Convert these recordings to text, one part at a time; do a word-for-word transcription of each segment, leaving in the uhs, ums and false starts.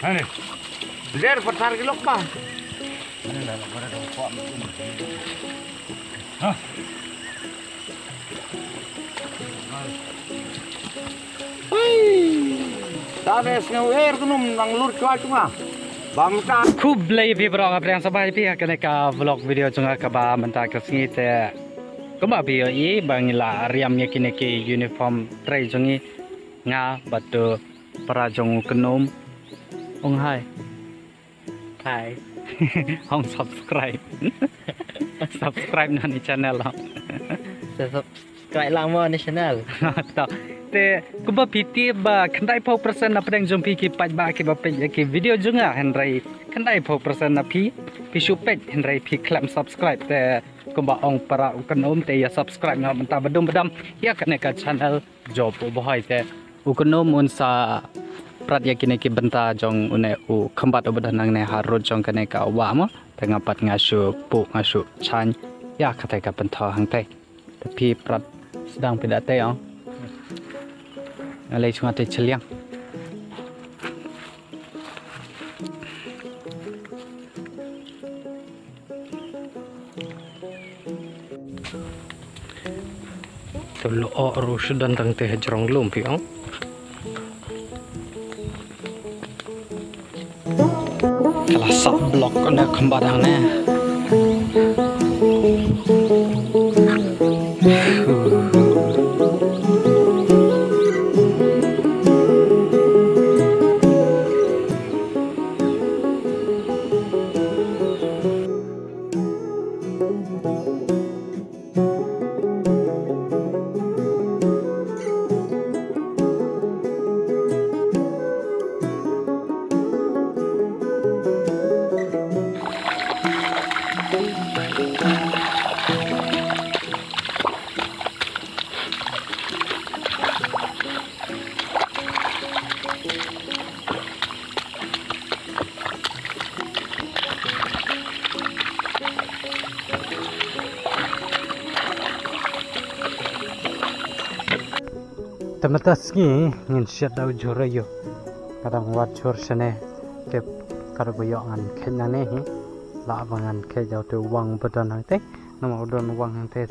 Hane. Der patar ki lok pa. Hai. Tane sngew er kunum nang lur chwa chunga. Bam ta. Khublei phi bro, nga pdiang sngewbha ïa phi ha kane ka vlog video jong nga kaba mynta ka sngi te. Kumba phi ïohi ba ngi la riam ïa kine ki uniform trei jong ngi, nga bad u para jong u Kynum. Ong hai. Hai. Ong subscribe. Subscribe na ni channel ong. Sa subscribe lang mo ni channel. To. Te kumba phi tip ba khyndaiphew percent na pdeng jong phi ki paidbah kiba peit ïa ki video jong nga, hynrei khyndaiphew percent na phi phi shu peit hynrei phi khlem subscribe. Te kumba ong para u Kynum te ïa subscribe noh mynta badum badam ïa kane ka channel jong u Bah Hoi te. U Kynum un sa prat ïa kine ki bynta jong une u Khymbat uba don hangne ha rud jong kane ka wah mo. Te nga pat nga shu buh nga shu chang ïa kata ka pynthor hangtei. Te phi prat sdang phi da tei ong. Nga lei chunga te chiliang. Te lo o ru shu don tang te ha jrong lum phi ong. Ka la sap block na Khymbat hangne. Te mynta sngi ngin shet da u jhur aïu. Ka dang wad jhur shane. Te ka dang ba ïoh ngan khet nangne hi. Lah ba ngan khet da u te wang ba don hangtei. Namar u don wang hangtei.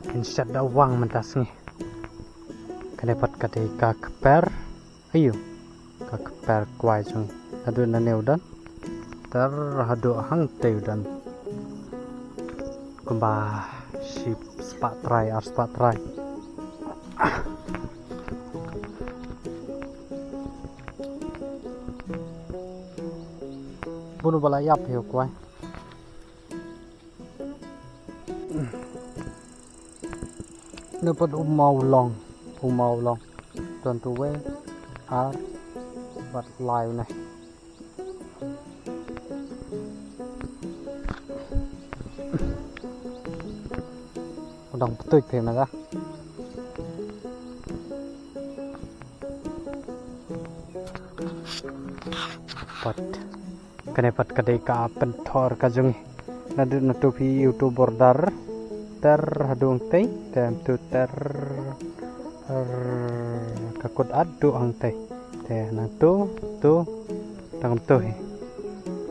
Ngin shet da u wang mynta sngi. Kane pat ka dei ka kper. Aïu, ka kper kwai jong ngi. Haduh nane u don. Ter haduh hangtei u don. Kumba shi spah trai, ar spah trai. Bun u ba la ïap hi u kwai. Ne pat u mawlong, u mawlong. Don tu wei, ar, bad lai une. U dang pyntuid phi ma ka. Pat. Kane pat ka dei ka pynthor ka jong ngi. Naduh natu phi ïoh tu border. Ter haduh hangtei. Te tu ter. Ter ka kut haduh hangtei. Te natu tu. Tang tu hi.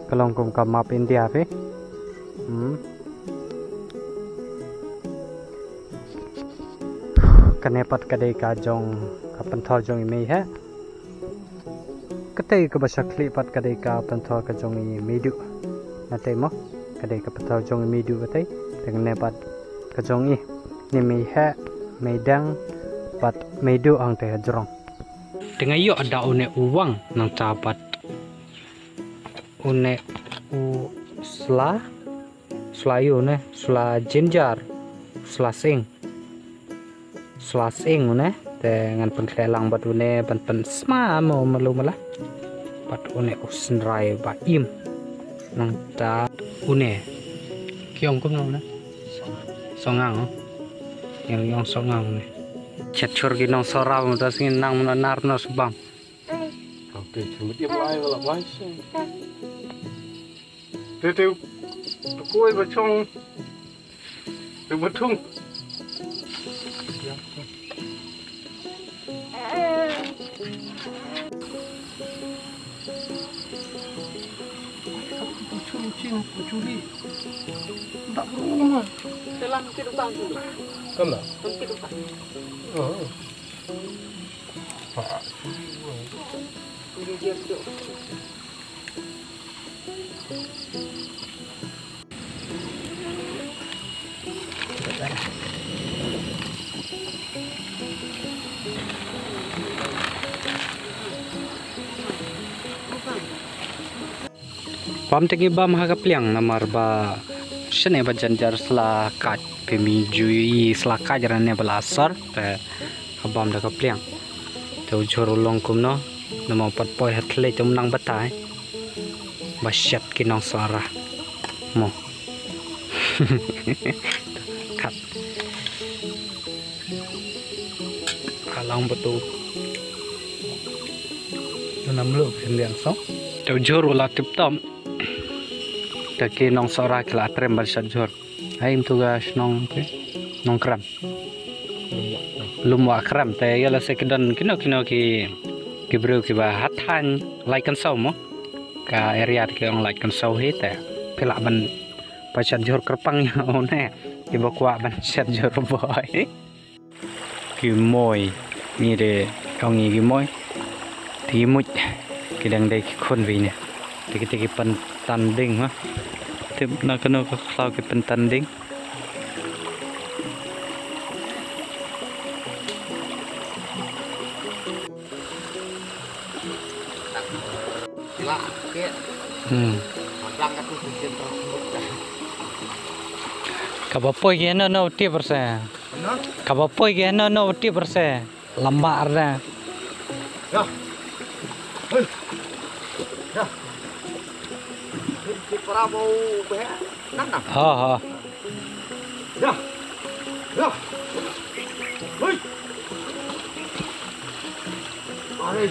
Ka long kum ka map India phi. Hmm. Kane pat ka dei ka jong ka pynthor jong i mei he. Katei kaba sha khlieh pat ka dei ka pynthor ka jong i meiduh. Na tei mo, ka dei ka pynthor jong i meiduh katei. Te kane pat ka jong i, ne mei heh, mei dang, bad meiduh hangtei hajrong. Te nga ïoh da une u wang nangta bad une u sla. Sla ïu ne, sla jinjar, sla sing. Sla sing une, te ngan pynkhleh lang bad une, ban pynsma mo malu mala. Bad une u synrai ba im. Nangta une. Ki ong kumno une? Songang. Ïong ïong songang une. Chet chur ki nong sorau, mynta sngi nang mano nar mano subang. Te te. Te koi ba chong. Te ba thung. Chin, chuli. Tak perlu mah. Dalam kita tak tu. Kam lah. Dalam kita tak. Oh. Pak, chuli mah. Ini dia tu. Bam te ngi bam ha ka pliang namar ba shane ba jan jar sla kaj, phi mi ju i sla kaj rane ba la sar te ka bam da ka pliang. Te u jhur u long kumno, namar pat poi ha thlei te um nang batai. Ba shet ki nong sara. Mo. Kat. Alang betul. Nam lu sendirian song. Te u jhur u la tip tom. Te ki nong sara ki la trem ban shet jhur. Ai, im tu ga shnong, okay. Nongkram. Lum Wahkram te ïa la se ki don kino kino ki, ki briew kiba ha thaiñ Laitkynsaw mo. Ka area te ki ong Laitkynsaw hi te phi lah ban poi shet jhur kyrpang ïa u ne. Kiba kwah ban shet jhur boi. Ki moi, ngi de ong ngi ki moi. Te ki muid, ki dang dei ki khun bha ne. Te ki, te ki pyntan ding ha. Tip na kano ka khlaw ki pyntan ding. Hmm. Kaba poi ki hano no tip rse. Kaba poi ki hano no tip rse. Lamba arda. Ya. Hei. Ya. Ki para bau beh. Nang nang. Ha ha. Ya. Ya. Hei. Are.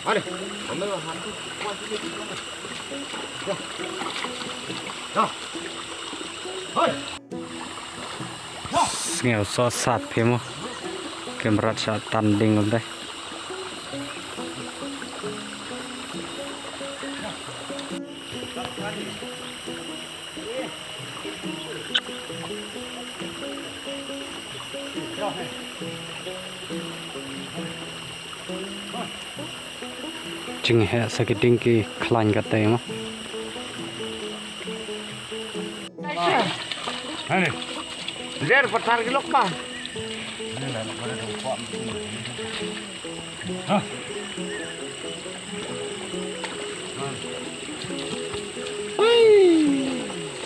Are. Ambil hantu. Kuat sikit. Ya. Ya. Hei. Sngew soh sat phi mo. Ki mrad sha tan ding um dei. Jingeh sa ki ding ki khlaiñ katei mo. Ani. Ler pathar ki lok ba.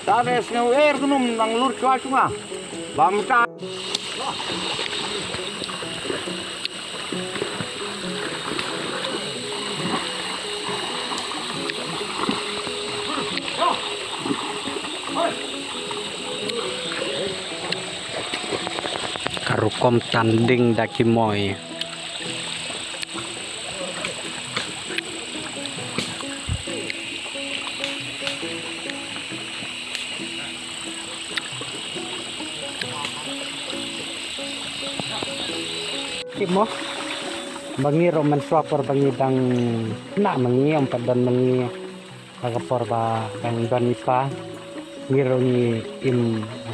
Tane sngew er kunum nang lur chwa chunga. Bam ta. Ka rukom tan ding da ki moi. Tip mo ba ngi ruh mynshuwa por ba ngi dang khynnah ma ngi ym pat don ma ngi ha ka por ba dang don i pa. Ngi ruh ngi im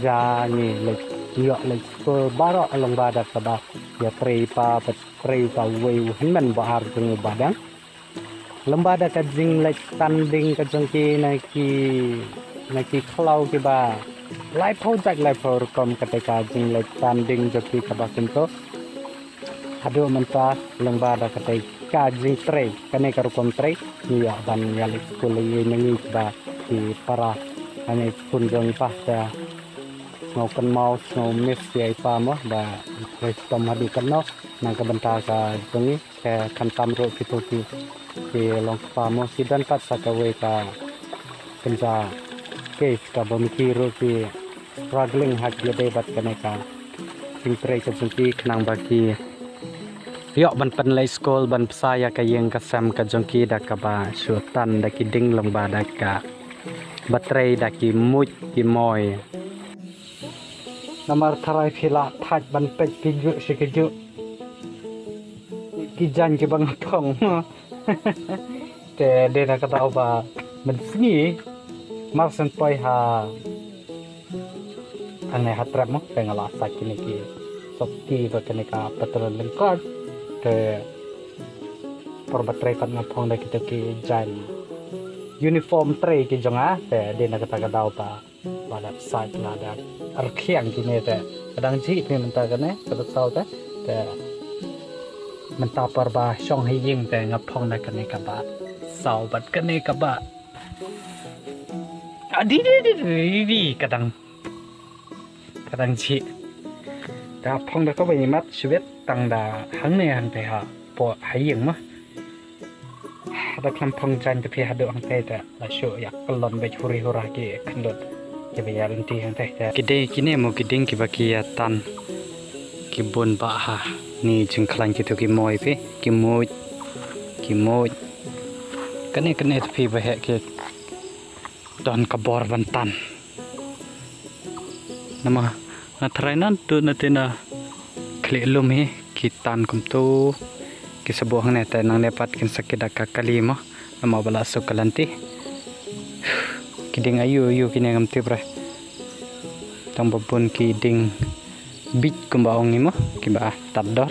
ja ngi leit ïoh leit skul baroh lyngba da kaba ïatrei i pa bad trei u pa uwei u hynmen ba ar jong u ba dang. Lyngba da ka jingleit tan ding ka jong ki na ki, na ki khlaw kiba laiphew jait laiphew rukom, kata ka jingleit tan ding jong ki kaba kyntoh. Haduh mynta lyngba da kata ka jingtrei, kane ka rukom trei, ngi ïoh ban ïaleit skul ïa ngi kiba ki para, kane khun jong i pa, te sngew kynmaw sngew miss ïa i pa mo ba trei shitom haduh katno na ka bynta ka jong ngi. Te khamtam ruh kito ki, ki long kpa mo, ki don pat sa kawei ka kynja case kaba ma ki ruh ki struggling ha ki ïadei bad kane ka jingtrei ka jong ki khnang ba ki ïoh ban pynleit skul ban bsa ïa ka ïing ka sem ka jong ki da kaba shu tan da ki ding lyngba da kaba trei da ki muid ki moi. Namar tharai phi la thait ban peit ki juh shi ki juh. Ki jaiñ kiba nga phong. Te dei na ka daw ba mynsngi mar shen poi ha, hangne ha trep mo, te nga la sait kine ki sopti bad kane ka patron lyngkot. Te por ba trei pat nga phong da kito ki jaiñ uniform trei ki jong nga. Te dei na kata ka daw ba ba la sait, la da rkhiang kine. Te ka dang jhieh phi mynta kane, kaba saw te. Te mynta por ba shong ha ïing te nga phong da kane kaba saw bad kane kaba, ah, dei, dei, dei, dei, dei, ka dang, ka dang jhieh. Te phong da kaba imat shibit tang da hangne hangtei hapoh ha ïing mo. Da khlem phong jaiñ te phi haduh hangtei te la shu ïa kyllon beit huri hura ki khynlut kiba ïa lynti hangtei te. Ki dei kine mo ki dieng kiba ki ïa tan, ki bun bha ha ni jingkhlaiñ kito ki moi phi, ki muid, ki muid. Kane kane te phi ba heh ki don ka bor ban tan. Namar nga tharai nan tu na te na khlieh lum hi ki tan kumtu, ki sa buh hangne te nangne pat kin sa kit da ka kali mo. Namar ba la suk ka lynti. Ki dieng aïu aïu kine ngam tip re. Tang ba bun ki dieng bit kumba ong ngi mo, kiba tad dor.